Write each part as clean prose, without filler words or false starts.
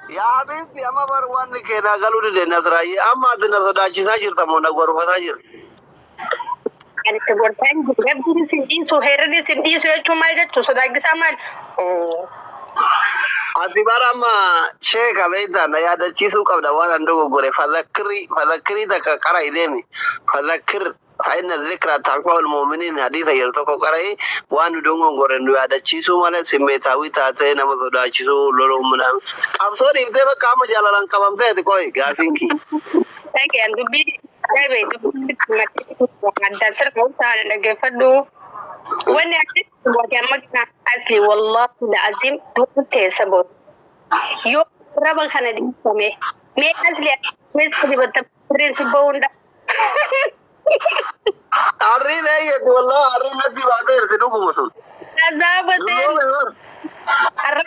Yaa habiibti, amma bar wanni kee naa galuu dide. Nasraayyee, amma ati na sodaachisaa jirta moo na gorfataa jirta? Kan itti gorsaa hin jiru. Rabbiin isin dhiisu, heerri isin dhiisu jechuun maal jechuu? Sodaachisaa maal? Oo. Ati bara amma sheeka beektaa, na yaadachiisuu qabda waan an dogoggore. Fadhakkirii fadhakkirii takka qara'i deemi. فذكر فإن الذكرى تنفع المؤمنين hadiisa jedhu tokko qara'i. Waan nu dogongore nu yaadachiisuu malee simmeetaawii taatee nama sodaachisuu loluu minaan qabsoo dhiiftee bakka amma jaalalaan qabamtee ati qoy gaafiin kiyya. Dhageen dubbii dhabe, dubbii adda sirba ta'an dhaggeeffadhu. Wanni akkasitti goote amma kana asli, wallahi la'azim, duuba teessa booda. Yoo raba kana dhiifame mee asli keessa dibatta rifeensi ba'uun dha. Arriin eeyyatu, wallahi arriin natti baateerti dhuguma sun. Azaabatee Dulloome bar. Har'a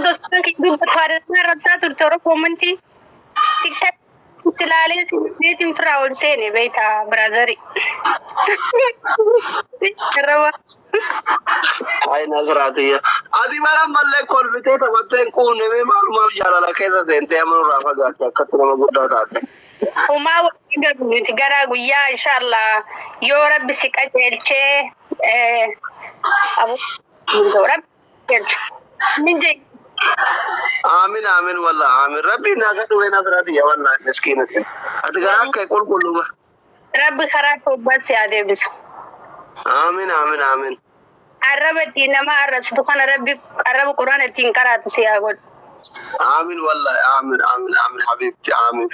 gosoota dubbatu haadha irratti turte Oromoo koomantii TikTok itti ilaalee sineetiin firaa ol seene beektaa, brother. Arraba. Ay Nasraatiyya. Ati bara mallee kolfitee taphattee hin quufne, mee maalumaaf jaalala keessa seentee amma nurraa fagaatte akkatti nama guddaa taate? Homaa waliin galu nuti gara guyyaa inshallah yoo Rabbi si qajeelchee Rabbi qajeelchu. Min jee. Aamin aamin, wallah aamin. Rabbi naa kadhume Nasraatiyya, wallah miskiinati. Ati garaa akka qulqulluu ba. Rabbi karaa toobbaa si haa deebisu. Aamin aamin aamin. Arraba ittiin nama arrabsitu kana Rabbi arraba Quraana ittiin qaraatu si haa godhu. Aamin, wallah aamin aamin aamin, habibti, aamin.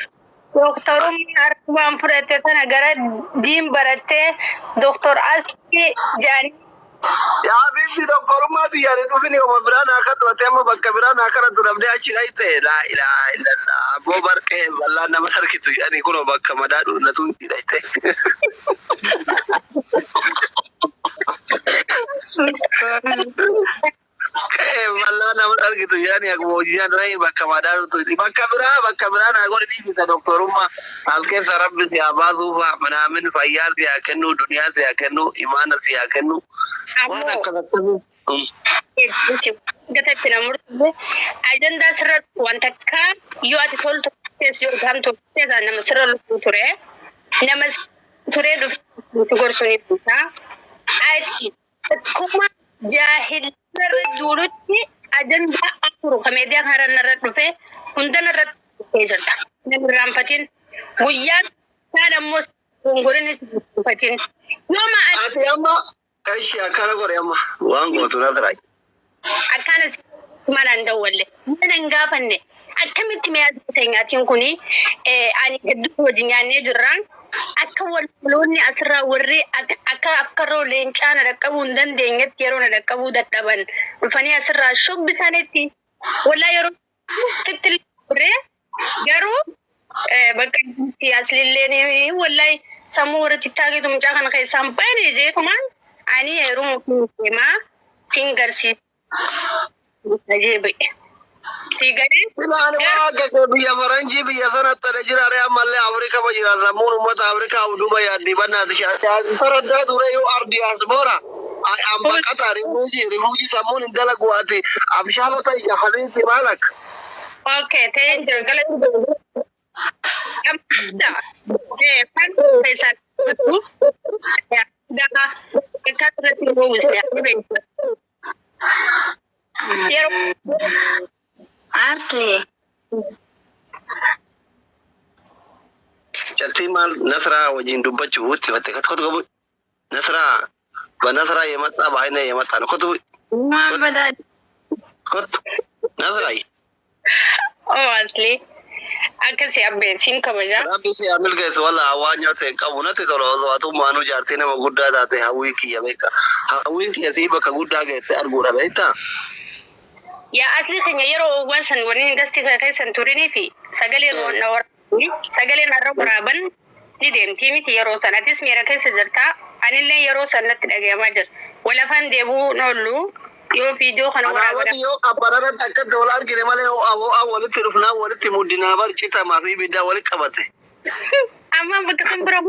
Dooktarummaa arrabaan fudhatte tana gara diin barattee Dooktor Asii jedhanii. Yaa habibti, doktorummaa biyyaan hin dhufini, oma biraa naa kadhu. Ati amma bakka biraa naa kadhatu dhabdee achi dhayxe. Laa ilaaha illallah. Abboo, barqee bal'aan nama harkitu jedhanii kunoo bakka madaa dhuunatu dhayxe. Qe'ee bal'aa nama argitu jedhanii akkuma hojii nyaatanii bakka madaa dhuunatu bakka biraa naa godhi, dhiisita doktorummaa. Al keessa Rabbi si haa baasuu fa'a manaamin, fayyaa si haa kennu, duniyaa si haa kennu, imaana si haa kennu. Waan Ammoo akkas akkasii. Gatatti na murte ajandaa sirra wanta akka yoo ati toltu keessa yoo hamtu keessa nama sirra lubbuu ture nama turee dhufe gorsu ni beeka. Ati akkuma jaahilli irra duulutti ajandaa afur ka miidiyaa kana irra dhufe hundana irratti dhufee jirta. Nama irraanfatin, guyyaa kaan ammoo gongorinis hin irraanfatin. Yooma ati Ati amma ishi akkana godhe, amma waan gootu na tira. Akkana mana hin dawwalle, mana hin gaafanne, akkamitti mi'a teenyaatiin kuni ani hedduu wajjin nyaannee jirra. Akka walloonni asirraa warri akka afkarroo leencaa na dhaqqabuu hin dandeenyetti yeroo na dhaqqabuu dadhaban dhufanii asirraa shubbisanitti, wallaa yeroo sitti ture garuu bakka itti aslilleen wallahi sammuu warra tiktaakiitu mucaa kana keessaan bane jeetumaan ani heerumuuf deemaa siin garsiisa jeebi'e. Si galee. Ilaani, waan akka kee biyya faranjii biyya sanatti ta'e jira ree, ammallee Afrikaa ma jira, sammuun uummata Afrikaa duuba yaaddii bannaati. Taraddaa ture yoo ardi asboora. An baqataa, refugee, sammuun hin dalagu, ati abshaala ta'e ya habiibti, maalak. Okay, ta'een jira gala. Amma kan keessaa akka irratti uwwise yeroo Asli. Cattii maal Nasraa wajjin dubbachuuf itti fatte kottu qabu. Nasraa በነስራ የመጣ በአይነ የመጣ ነው። ኮቱ። Waan badaa. ኮቱ Nasraa. Oh, asli akkasi abbee siin kabaja. Rabbi si haa milkeessu, walla waan nyaata hin qabu natti tola. Osoo atummaanuu jaartii nama guddaa taate, hawwii kiyya beeka. Hawwiin kiyya sii bakka guddaa geesse arguudha, beektaa? Yaa asli keenya, yeroo waan san waliin gasti keessan turinii fi sagaleen na waraabanii sagaleen har'a waraaban ni deemtii miti. Yeroo san atis miira keessa jirta, anillee yeroo san natti dhagayamaa jira. Walafaan deebuu noollu yoo viidiyoo kana waraaban. Kanaafati yoo qabbanarratti akkatti wal argine malee ho'a ho'a walitti dhufnaa walitti muddinaa bar, citamaa fi ibiddaa walitti qabate. Amma bakka san bira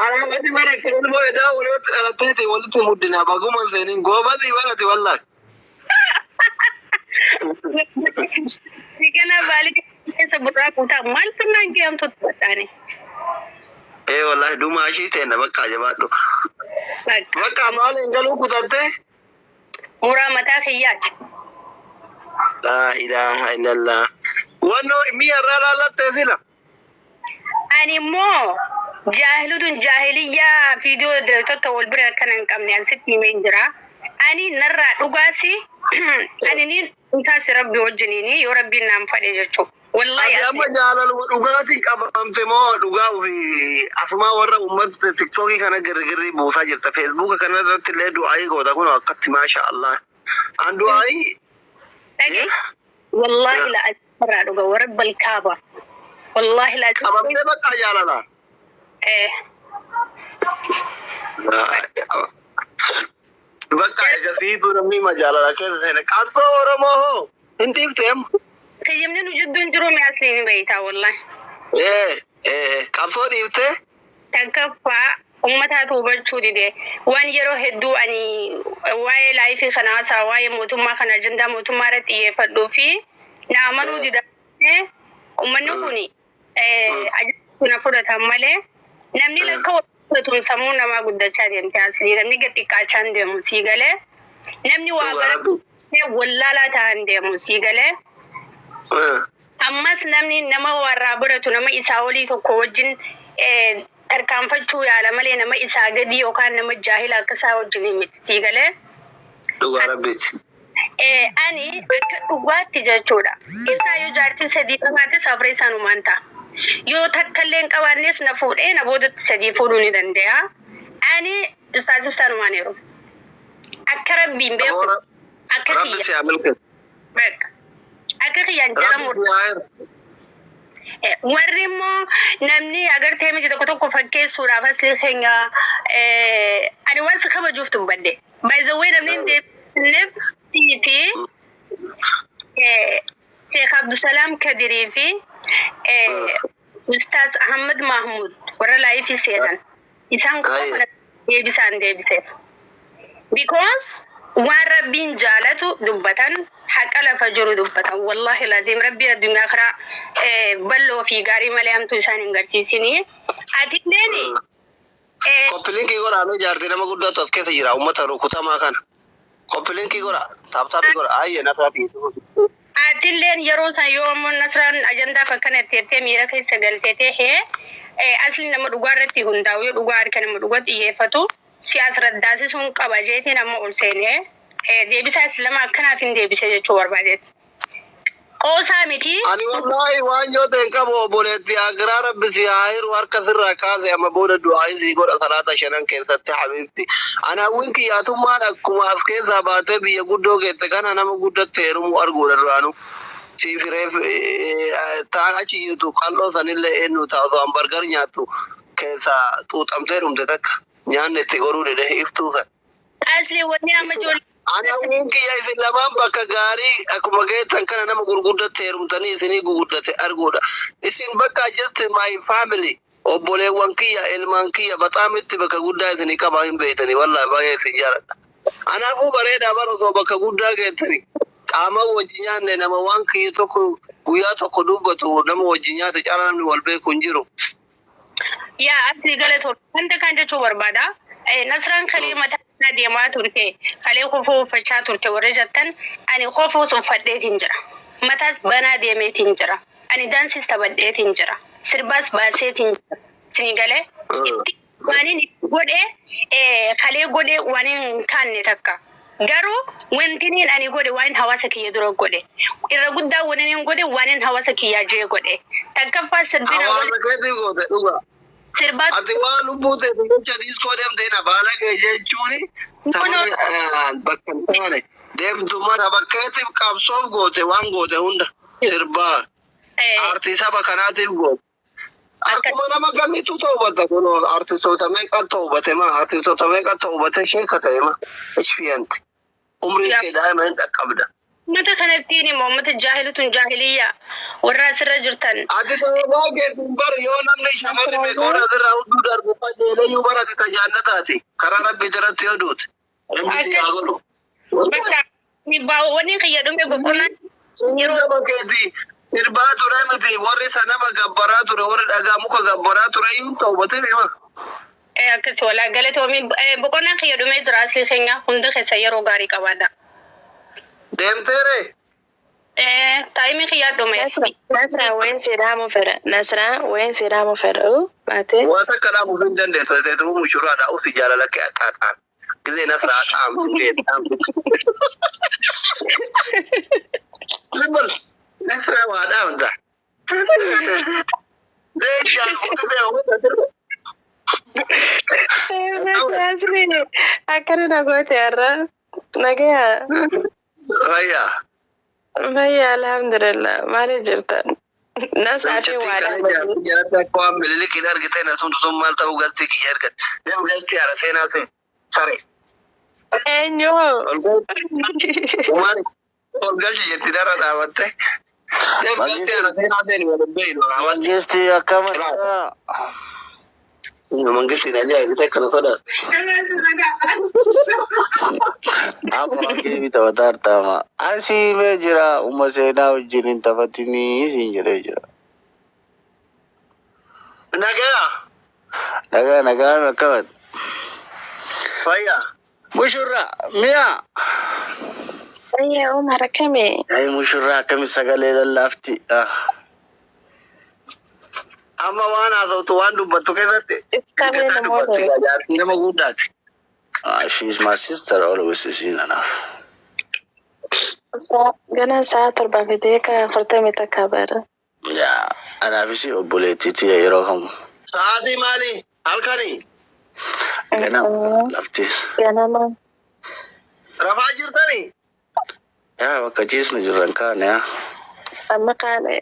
Alaabatti bara ilmoo edaa walitti dhalatteeti walitti muddina baguma seeniin goobasii barati wallaahi. Kana baalii keessa burraa kutaa maal sirnaan geeyamtu badhaane. Ee wallaahi dhumaa ishii teenna bakka jabaadhu. Bakka maal hin galuu kutattee? Muraa mataa kiyyaati. Laa ilaaha illallah. Wannoo mi'a irraa laallattee sila. Ani immoo jaahilutun jaahiliyyaa viidiyoo tokko wal bira akkana hin qabne asitti himeen jira. Ani narraa dhugaasi ani ni taasi rabbi wajjiniini yoo rabbiin naan fadhe jechuudha. Wallahi Ati amma jaalaluma dhugaatiin qabamte moo dhugaa ofii asumaa warra uummata tiktookii kana girgirrii buusaa jirta. Feesbuuka kana irratti illee du'aayii goota kun akkatti maasha Allah. An du'aayii dhage wallahi la asirraa dhuga warra kaaba. Wallahi la qabamtee bakka jaalala. Eh. Bakka eegasiitu namni jaalala keessa seena. Qabsoo Oromoo hoo hin dhiifte amma. Kiyyimni nu jidduun jiru mi asliin beeytaa wallahi. Ee qabsoo dhiiftee? Takkaffaa uummataatu hubachuu dide waan yeroo hedduu ani waa'ee laayifii kana haasaa waa'ee mootummaa kana ajandaa mootummaa irratti xiyyeeffadhuu fi na amanuu dida. Uummanni kun ajandaa kana fudhatan malee namni lakka fudhatuun sammuu namaa guddachaa deemte asii namni gad xiqqaachaa hin deemu sii galee namni waa baratu wallaalaa ta'an deemu sii galee. Ammas namni nama warraa baratu nama isaa olii tokko wajjin tarkaanfachuu yaala malee nama isaa gadi yookaan nama jaahila akka isaa wajjin miti sii galee. Dhugaa rabbiiti. Ani akka dhugaatti jechuudha. Ibsaa yoo jaartii sadii qabaattes afree isaanumaan ta'a. Yoo takka illee hin qabaannes na fuudhee na boodatti sadii fuudhuu ni danda'a. Ani ustaas ibsaanumaan yeroo. Akka rabbiin beeku akka Rabbi kiyya. si haa milkeessu. Bakka. Akka kiyyaan jala Rabbi si haa heeru. Warri immoo namni agartee miti tokko tokko fakkeessuudhaaf asii keenya ani waan si kabajuuf dubbadde. By the way namni hin deebisneef sii fi Sheekh Abdusalaam Kadirii fi Ustaaz Ahmad Mahmud warra laayifii seenan. Isaan qofa deebisaan deebiseef. Because waan rabbiin jaalatu dubbatan haqa lafa jiru dubbatan wallahi laziim rabbiin addunyaa karaa balloo fi gaarii malee hamtuu isaan hin garsiisinii. Atilleen Copy linkii godhaa mee jaartii nama guddaatu as keessa jira uummata rukutamaa kana. Copy linkii godhaa tap tapii godhaa ayyee nasraati. Atilleen yeroo san yoo ammoo Nasraan ajandaaf akkana jettee miira keessa galtee ta'ee asli nama dhugaa irratti hundaa'u yoo dhugaa harka nama dhugaa xiyyeeffatu siyaasa raddaasisuun qaba jeetiin amma ol seenee deebisaa islamaa akkanaaf hin deebise jechuu barbaadeeti. Qoosaa miti. Ani wallahi waan yoo ta'e hin qabu obboleetti akiraa rabbi si haa hiru harka sirraa kaase amma booda du'aa sii godha salaata shanan keessatti habiibti. Ani hawwiin kiyyaatummaan akkuma as keessaa baatee biyya guddoo geette kana nama guddatti heerumuu arguudha duraanuu. Siif reef taan achi jirtu qal'oo sanillee eenyu ta'a osoo hambargar nyaattu keessaa xuuxamtee dhumte takka nyaanni itti goruu dide iftuu san. Asli wanni amma ijoollee Ani hawwiin kiyya isin lamaan bakka gaarii akkuma geettan kana nama gurguddatti heerumtanii isinii guguddate arguudha. Isin bakka just my family obboleewwan kiyya ilmaan kiyya baxaamitti bakka guddaa isinii qaba hin beektanii wallahi baay'ee isin jaaladha. Anaafuu bareedaa bara osoo bakka guddaa geettanii qaama wajji nyaanne nama waan kiyya tokko guyyaa tokko dubbatu nama wajji nyaate caalaa namni wal beeku hin jiru. Yaa asli galatoon wanta kan jechuu barbaada. Nasraan kalee mataa isaa deemaa turte kalee kofoo uffachaa turte warra jettan ani kofoo uffadheetiin jira. Mataas banaa deemeetiin jira. Ani daansis taphadheetiin jira. Sirbaas baaseetiin jira. Sini galee itti waan inni godhe kalee godhe waan hin kaanne takka. Garuu wanti niin ani godhe waan hawaasa kiyya dura godhe. Irra guddaa waan inni godhe waan hin hawaasa kiyyaa jee godhe. Takkaffaa sirbina Hawaasa keetiif goote dhugaa. Sirbaas Ati waan lubbuu ta'e jecha diiskoo deemte na baala kee jechuun taphni bakka hin taane deemtu mara bakkeetiif qabsoof goote waan goote hunda sirbaa aartii saba kanaatiif goote. Akkuma nama kamiitu ta'ubata kun artistoota meeqa ta'ubate ma artistoota meeqa ta'ubate sheeka ta'e ma ishfiyanti umrii kee daa'ima hin dhaqqabda. Uummata kanattiin immoo uummata jaahilutun jaahiliyyaa warra asirra jirtan. Ati sababaa keetiin bar yoo namni shamarri meeqa warra asirraa hudduu darbu qajeelayyuu barate tajaajilataati. Karaa rabbi jalatti yoo duute. Rabbi si haa godhu. Bakka wanni kiyya dhume boqonnaan Yeroo saba keetii sirbaa ture miti warri sanama gabbaraa ture warri dhagaa muka gabbaraa ture iyyuu ta'ubatee beema. Akkas walaa galatoomii boqonnaan kiyya dhumee jira asii keenya hunda keessa yeroo gaarii qabaadha. Deemteere. Taayimii kiyyaa dhume. Nasraa wayin siidhaamu fedha. Nasraa wayin siidhaamu fedha. Baatee. Waan takka dhaabuuf hin dandeessu. Teetuu mushuraadha. Usi jaalala kee axaaxaan. Gizee nasraa dhaamtu kee dhaamtu. Simbal. Nasraa waa dhaamta. Deeshaa fuudhee. Asli akkana na goote har'a. Nagaya. Fayyaa. Fayyaa alhamdulillah. Maaliif jirta? Nasraa waa dhaamatu. Jalatti akka waan bililiqiin argite na sun sun maal ta'uu galtee kiyya argatte. Deemu galtee haadha seenaa ta'e. Sare. Eenyu? Umaari. Ol galchi jetti dara dhaabatte. Deemu galtee haadha seenaa ta'e waliin beeynu. Mangisti akkamata. Mangisti ajaa'ibite akkana sodaate. Amma geemi taphataa artaama. Asii mee jira umma seenaa wajjin hin taphatinii siin jedhee jira. Nagaa. Nagaa nagaa akkamata. Fayyaa. Mushurraa mi'a. Fayyaa Umar akkami? Ay mushurraa akkami sagalee lallaafti. Amma waan haasoftu waan dubbattu keessatti. Iftamee namoota. Jaartii nama guddaati. She is my sister always isiin anaaf. Ganaan sa'a 7 fidee kan 41 bara. Yaa anaafis obboleettii tiyya yeroo kamu. Sa'aatii maali? Halkanii? Ganama laftis. Ganama. Rafaa jirtanii? Yaa bakka ciisnu jirran kaane yaa. Amma kaane.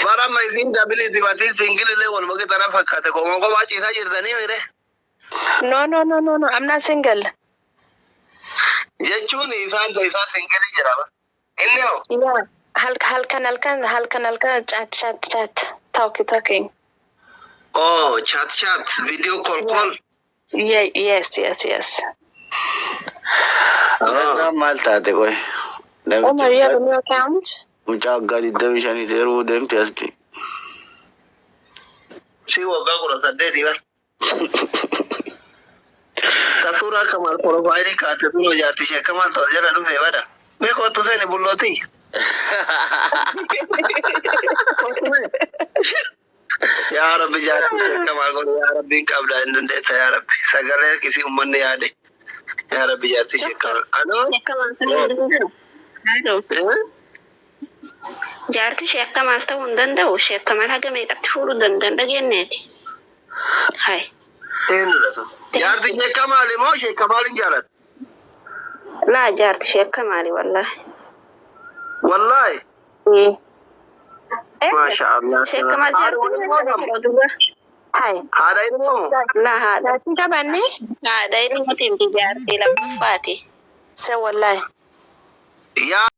Bara amma isiin dabilii dibatii singilillee wal maqee tana fakkaate qomoo qomaa ciisaa jirtanii mire. No, no, no, no, no. I'm not single. Jechuun isaan isaa singilii jedhama. Inni hoo? Yeah. Halkan halkan halkan halkan chat chat chat talking talking. Oh, chat chat, video call call. Yeah, yes. Nasraan maal taate qoy? Omar, you have a new account? Mucaa waggaa 25 heeruu deemte asti. Si waggaa 18 bar. Ta suuraa kamal profaayilii kaate sun jaarti ishee kamal ta'u jala dhufee bada. Mee kottu seeni bullooti. Yaa Rabbi jaarti ishee kamal godhe yaa Rabbi hin qabda hin dandeessa yaa Rabbi. Sagalee kisii uummanni yaade. Yaa Rabbi jaarti ishee kamal. Anoo. Jaarti ishee akka maal ta'uu hin danda'u. Ishee akka maal haga meeqatti fuudhuu danda'an dhageenyeeti. Hai. Eenyudha sun? Jaarti ishee kamaali moo ishee kamaal hin jaalatu? Laa jaarti ishee akka maali wallaahi. Wallaahi. Maasha Allah. Ishee akka maal jaarti? Hai. Haadha ilmoo? Laa haadha. Jaartiin qabanne? Haadha ilmootiin jaartii lammaffaati. Se wallahi. Yaa.